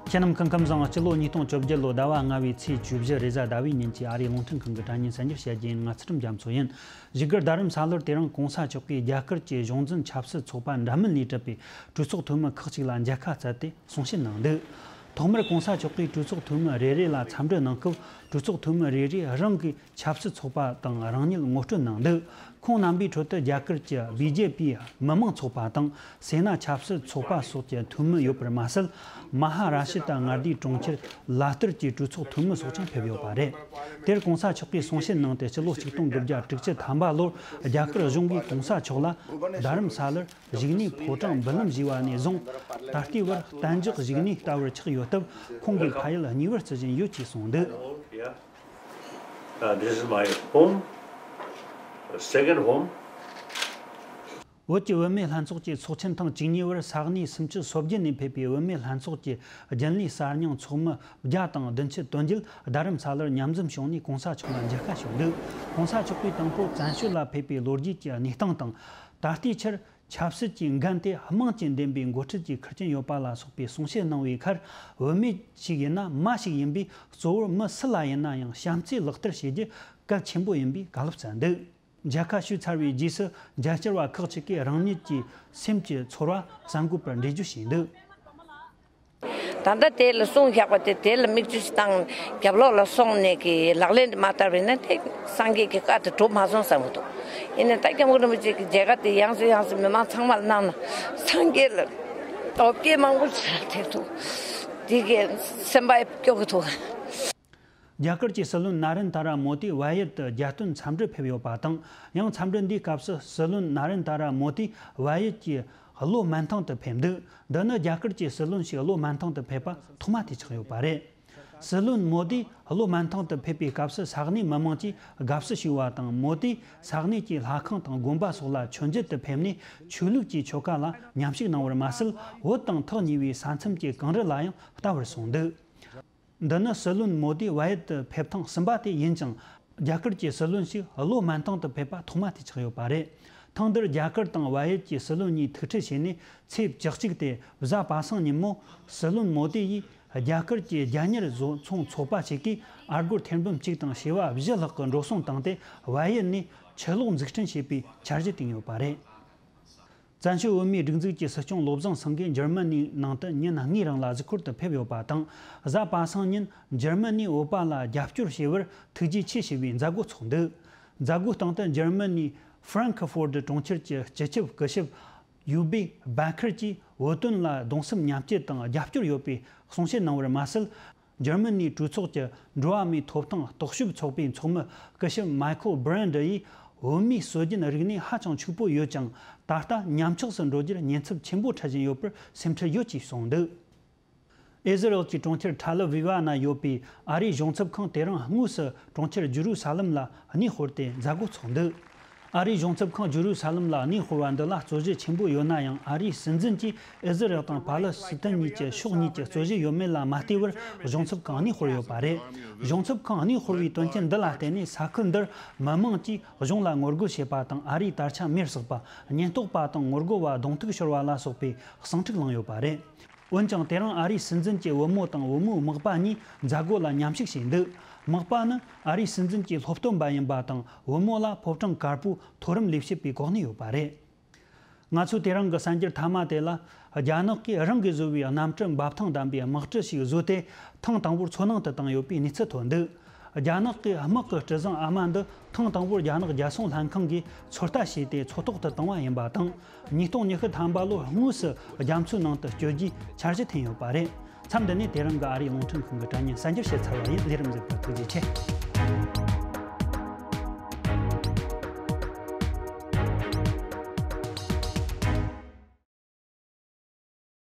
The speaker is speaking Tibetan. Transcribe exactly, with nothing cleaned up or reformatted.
ཁྱེད་རྣམས་སྐུ་ཁམས་བཟང་། སྤྱི་ལོ་ཉིས་སྟོང་བཅོ་བརྒྱད་ལོ་ཟླ་བ་ལྔ་བའི་ཚེས་བཅུ་བཞི་རེས་གཟའ་ཟླ་བའི་ཉིན་གྱི་ཨ་རིའི་རླུང་འཕྲིན་ཁང་གི་དྲ་བརྙན་གསར་འགྱུར་བཤད་རྒྱུ་ཡིན། ང་ཚུལ་ཁྲིམས་རྒྱ་མཚོ་ཡིན། བཞུགས་སྒར་རྡ་རམ་ས་ལར་དེ་རིང་གོང་ས་མཆོག་གིས་རྒྱ་གར་གྱི་གཞུང་འཛིན་ཆབ་སྲིད་ཚོགས་པ་འདྲ་མིན་ལས་གྲུབ་པའི་གྲོས་ཚོགས་འཐུས་མི་ཁག་ཅིག་ལ་མཇལ་ཁ་བསྩལ་ཏེ་གསུང་བཤད་གནང་འདུག་ཐོག་མར་གོང་ས་མཆོག་གིས་གྲོས་ཚོགས་འཐུས་མི་རེ་རེ་ལ་འཚམས་འདྲི་གནང་སྐབས། གྲོས་ཚོགས་འཐུས་མི་རེ་རེས་རང་གི་ཆབ་སྲིད་ཚོགས་པ་དང་རང་ཉིད་ངོ་སྤྲོད་གནང་འདུག་ཁོང་རྣམ་པའི་ཁྲོད་དུ་རྒྱ་གར་གྱི་བི་ཇེ་པི་མི་དམངས་ཚོགས་པ་དང་སེ་ན་ཆབ་སྲིད་ཚོགས་པ་སོགས་ཀྱི་འཐུས་མི་ཡོད་པར་མ་ཟད། མ་ཧ་ར་ཤི་ཏ་མངའ་སྡེའི་གྲོང་ཁྱེར་ལ་ཏུར་གྱི་གྲོས་ཚོགས་འཐུས་མི་སོགས་ཀྱང་ཕེབས་ཡོད་པ་རེད། དེར་གོང་ས་མཆོག་གིས་གསུང་བཤད་གནང་སྟེ། སྤྱི་ལོ་ཆིག་སྟོང་དགུ་བརྒྱ་དྲུག་ཅུ་ཐམ་པ་ལོར་རྒྱ་གར་གཞུང་གིས་གོང་ས་མཆོག་ལ་རྡ་རམ་ས་ལར་བཞུགས་གནས་ཕོ་བྲང་འབུལ་ལམ་ཞུས་པ་ནས་བཟུང་། ད་ལྟའི་བར་གཏན་འཇགས་བཞུགས་གནས་ལྟ་བུར་ཆགས་ཡོད་སྟབས། ཁོང་གིས་ཕ་ཡུལ་གཉིས་པར་བརྩི་བཞིན་ཡོད་ཅེས་གསུངས་འདུག Uh, this is my home, second home. བོད་ཀྱི་བུད་མེད་ལྷན་ཚོགས་ཀྱི་ཚོགས་ཆེན་ཐེངས་བཅུ་གཉིས་པར་ས་གནས་སུམ་ཅུ་སོ་བརྒྱད་ནས་ཕེབས་པའི་བུད་མེད་ལྷན་ཚོགས་ཀྱི་རྒྱུན་ལས་གསར་རྙིང་ཚོགས་མི་བརྒྱ་དང་བདུན་ཅུ་དོན་བརྒྱད་རྡ་རམ་ས་ལར་མཉམ་འཛོམས་བྱུང་ནས་གོང་ས་མཆོག་ལ་མཇལ་ཁ་ཞུས་འདུག་གོང་ས་མཆོག་གིས་དང་པོ་བཙན་བྱོལ་ལ་ཕེབས་པའི་ལོ་རྒྱུས་ཀྱི་གནས་སྟངས་དང་། ད་ལྟའི་ཆར་ཆབ་སྲིད་ཀྱི་འགན་དེ་དམངས་ཀྱི་འདེམས་པའི་འགོ་ཁྲིད་ཀྱིས་འཁུར་གྱིན་ཡོད་པ་ལ་སོགས་པའི་གསུང་བཤད་གནང་བའི་ཁར། བུད་མེད་ཞིག་ཡིན་ན་མ་ཞིག་ཡིན་པས། གཙོ་བོར་མི་སུ་ལ་ཡིན་ན་ཡང་བྱམས་བརྩེ་ལག་བསྟར་བྱེད་རྒྱུ་གལ་ཆེན་པོ་ཡིན་པའི་བཀའ་སློབ་སྩལ་འདུག་མཇལ་ཁ་ཞུས་ཚར་བའི་རྗེས་སུ་མཇལ་བཅར་བ་ཁག་ཅིག་གིས་རང་ཉིད་ཀྱི་སེམས་ཀྱི་ཚོར་བ་གསར་འགོད་པར་འགྲེལ་བརྗོད་བྱས་འདུག་ད་ལྟ་དེ་ལ་གསུང་བཞག་པ་དེ་དེ་ལ་མིག་ཆུ་ཞིག་བཏང་། རྒྱབ་ལོགས་ལ་སོང་ནས་ཀྱི་ལག་ལེན་དུ་མ་བསྟར་བས་ན་དེ་སངས་རྒྱས་ཀྱི་བཀའ་དེ་གྲུབ་མ་སོང་བསམ་གྱི་འདུག་ཡིན་ནའི་ད་སྐྱབས་མགོན་རིན་པོ་ཆེ་གི་མཇལ་ཁ་དེ་ཡང་སེ་ཡང་སེ་མི་མང་ཚང་མ་ལ་གནང་ན་སངས་རྒྱས་ལ་ཐོབ་སྐལ་མང་པོ་ཞིག་ཐེབས་འདུག་དེ་གི་སེམས་པ་སྐྱོ་གི་འདུག་རྒྱ་གར་གྱི་སྲིད་བློན་ན་རེན་དྷ་ར་མོ་དི་བལ་ཡུལ་དུ་རྒྱལ་དོན་འཚམས་འདྲིར་ཕེབས་ཡོད་པ་དང་། ཡང་འཚམས་འདྲི་འདིའི་སྐབས་སུ་སྲིད་བློན་ན་རེན་དྷ་ར་མོ་དི་བལ་ཡུལ་གྱི་བློ་སྨན་ཐང་དུ་ཕེབས་འདུག་འདི་ནི་རྒྱ་གར་གྱི་སྲིད་བློན་ཞིག་བློ་སྨན་ཐང་དུ་ཕེབས་པ་ཐོག་མ་དེ་ཆགས་ཡོད་པ་རེད། སྲིད་བློན་མོ་དི་བློ་སྨན་ཐང་དུ་ཕེབས་པའི་སྐབས་སུ་ས་གནས་མི་མང་གྱིས་དགའ་བསུ་ཞུས་པ་དང་། མོ་དི་ས་གནས་ཀྱི་ལྷ་ཁང་དང་དགོན་པ་སོགས་ལ་མཆོད་མཇལ་དུ་ཕེབས་ནས། ཆོས་ལུགས་ཀྱི་ཆོ་ག་ལ་མཉམ་ཞུགས་གནང་བར་མ་ཟད། བོད་དང་ཐག་ཉེ་བའི་ས་མཚམས་ཀྱི་གངས་རི་ལ་ཡང་ལྟ་བར་སོང་འདུག་འདི་ནི་སྲིད་བློན་མོ་དི་བལ་ཡུལ་དུ་ཕེབས་ཐེངས་གསུམ་པ་དེ་ཡིན་ཅིང་། རྒྱ་གར་གྱི་སྲིད་བློན་ཞིག་བློ་སྨན་ཐང་དུ་ཕེབས་པ་ཐོག་མ་དེ་ཆགས་ཡོད་པ་རེད། ཐེངས་འདིར་རྒྱ་གར་དང་བལ་ཡུལ་གྱི་སྲིད་བློན་གཉིས་ཐུག་འཕྲད་བྱས་ནས་ཚེས་བཅུ་གཅིག་སྟེ་གཟའ་པ་སངས་ཉིན་མོ། སྲིད་བློན་མོ་དི་ཡིས་རྒྱ་གར་གྱི་རྒྱལ་གཉེར་བཟོ་ཚོང་ཚོགས་པ་ཞིག་གིས་ཨ་སྒོར་ཐེར་འབུམ་གཅིག་དང་བྱེ་བ་བཞི་ལྷག་གི་འགྲོ་སོང་བཏང་སྟེ། བལ་ཡུལ་ནས་ཆུ་གློག་འཛུགས་སྐྲུན་བྱེད་པའི་འཆར་གཞི་བཏིང་ཡོད་པ་རེད། བཙན་བྱོལ་བོད་མིའི་སྒྲིག་འཛུགས་ཀྱི་སྲིད་སྐྱོང་བློ་བཟང་སེང་གེ་འཇར་མ་ནིའི་ནང་དུ་ཉིན་ལྔའི་རིང་ལ་གཟིགས་སྐོར་དུ་ཕེབས་ཡོད་པ་དང་། གཟའ་པ་སངས་ཉིན་འཇར་མ་ནིའི་བོད་པ་ལ་རྒྱབ་སྐྱོར་བྱས་པར་ཐུགས་རྗེ་ཆེ་ཞུ་བའི་མཛད་སྒོ་ཚོགས་འདུག་མཛད་སྒོའི་སྟེང་དུ་འཇར་མ་ནིའི་ཧྥ་རན་ཁི་ཧྥོར་ཏི་གྲོང་ཁྱེར་གྱི་སྤྱི་ཁྱབ་སྐུ་ཞབས་ཡུ་བེ་བྷ་ཁར་གྱིས་བོད་དོན་ལ་གདུང་སེམས་མཉམ་སྐྱེད་དང་རྒྱབ་སྐྱོར་ཡོད་པའི་གསུང་བཤད་གནང་བར་མ་ཟད། འཇར་མ་ནིའི་གྲོས་ཚོགས་ཀྱི་འགྲོ་བ་མིའི་ཐོབ་ཐང་རྟོག་ཞིབ་ཚོགས་པའི་ཚོགས་མི་སྐུ་ཞབས་མའི་ཁལ་བྷི་རན་ཌི་ཡིས། བོད་མིའི་སྲོལ་རྒྱུན་རིག་གནས་ཧ་ཅང་ཕྱུག་པོ་ཡོད་ཅིང་། ད་ལྟ་ཉམས་ཆག་སུ་འགྲོ་རྒྱུར་ཉེན་ཚབས་ཆེན་པོ་འཕྲད་བཞིན་ཡོད་པར་སེམས་ཁྲལ་ཡོད་ཅེས་གསུངས་འདུག་ཨི་ཟི་རལ་གྱི་གྲོང་ཁྱེར་ཐལ་ཨ་བྷིབ་ན་ཡོད་པའི་ཨ་རིའི་གཞུང་ཚབ་ཁང་དེ་རིང་དངོས་སུ་གྲོང་ཁྱེར་ཇེ་རུ་ས་ལམ་ལ་གནས་སྤོར་ཏེ་མཛད་སྒོ་ཚོགས་འདུག་ཨ་རིའི་གཞུང་ཚབ་ཁང་ཇེ་རུ་ས་ལམ་ལ་གནས་སྤོར་བ་འདི་ལ་རྩོད་གཞི་ཆེན་པོ་ཡོད་ན་ཡང་། ཨ་རིའི་སྲིད་འཛིན་གྱིས་ཨི་ཟི་རལ་དང་ཕ་ལི་སི་ཐན་གཉིས་ཀྱི་ཕྱོགས་གཉིས་ཀྱི་རྩོད་གཞི་ཡོད་མེད་ལ་མ་ལྟོས་པར་གཞུང་ཚབ་ཁང་གནས་སྤོར་ཡོད་པ་རེད། གཞུང་ཚབ་ཁང་གནས་སྤོར་བའི་དོན་རྐྱེན་འདི་ལ་བརྟེན་ནས་ས་ཁུལ་འདིར་མི་མང་གྱིས་གཞུང་ལ་ངོ་རྒོལ་བྱེད་པ་དང་། ཨ་རིའི་དར་ཆ་མེར་བསྲེགས་པ། ཉེན་རྟོག་པ་དང་ངོ་རྒོལ་བ་གདོང་ཐུག་ཤོར་བ་ལ་སོགས་པའི་ཟིང་འཁྲུག་བསླངས་ཡོད་པ་རེད། འོན་ཀྱང་དེ་རིང་ཨ་རིའི་སྲིད་འཛིན་གྱི་བུ་མོ་དང་བུ་མོའི་མག་པ་གཉིས་མཛད་སྒོ་ལ་མཉམ་ཞུགས་བྱས་འདུག་མག་པ་ནི་ཨ་རིའི་སྲིད་འཛིན་གྱི་སློབ་སྟོན་པ་ཡིན་པ་དང་། བུ་མོ་ལ་ཕོ་བྲང་དཀར་པོའི་མཐོ་རིམ་ལས་བྱེད་པའི་གོ་གནས་ཡོད་པ་རེད། ང་ཚོས་དེ་རིང་གི་གསར་འགྱུར་མཐའ་མ་དེ་ལ། རྒྱ་ནག་གིས་རང་གིས་བཟོས་པའི་གནམ་གྲུ་འབབ་ཐང་ལྡན་པའི་དམག་གྲུ་ཞིག་བཟོས་ཏེ། ཐེངས་དང་པོར་མཚོ་ནང་དུ་བཏང་ཡོད་པའི་གནས་ཚུལ་ཐོན་འདུག་རྒྱ་ནག་གི་དམག་གི་གྲུ་གཟིངས་ཨ་མ་འདི་ཐེངས་དང་པོར་རྒྱ་ནག་རྒྱལ་སྲུང་ལྷན་ཁང་གིས་ཚོད་ལྟ་བྱས་ཏེ་མཚོ་ཐོག་ཏུ་བཏང་བ་ཡིན་པ་དང་། ཉིས་སྟོང་ཉི་ཤུ་ཐམ་པ་ལོར་དངོས་སུ་རྒྱ་མཚོའི་ནང་དུ་བསྐྱོད་རྒྱུའི་འཆར་གཞི་འཐེན་ཡོད་པ་རེད། མཚམས་འདི་ནས་དེ་རིང་གི་ཨ་རིའི་རླུང་འཕྲིན་ཁང་གི་དྲ་བརྙན་གསར་འགྱུར་བཤད་ཚར་བ་ཡིན། ལས་རིམ་གཟིགས་པར་ཐུགས་རྗེ་ཆེ།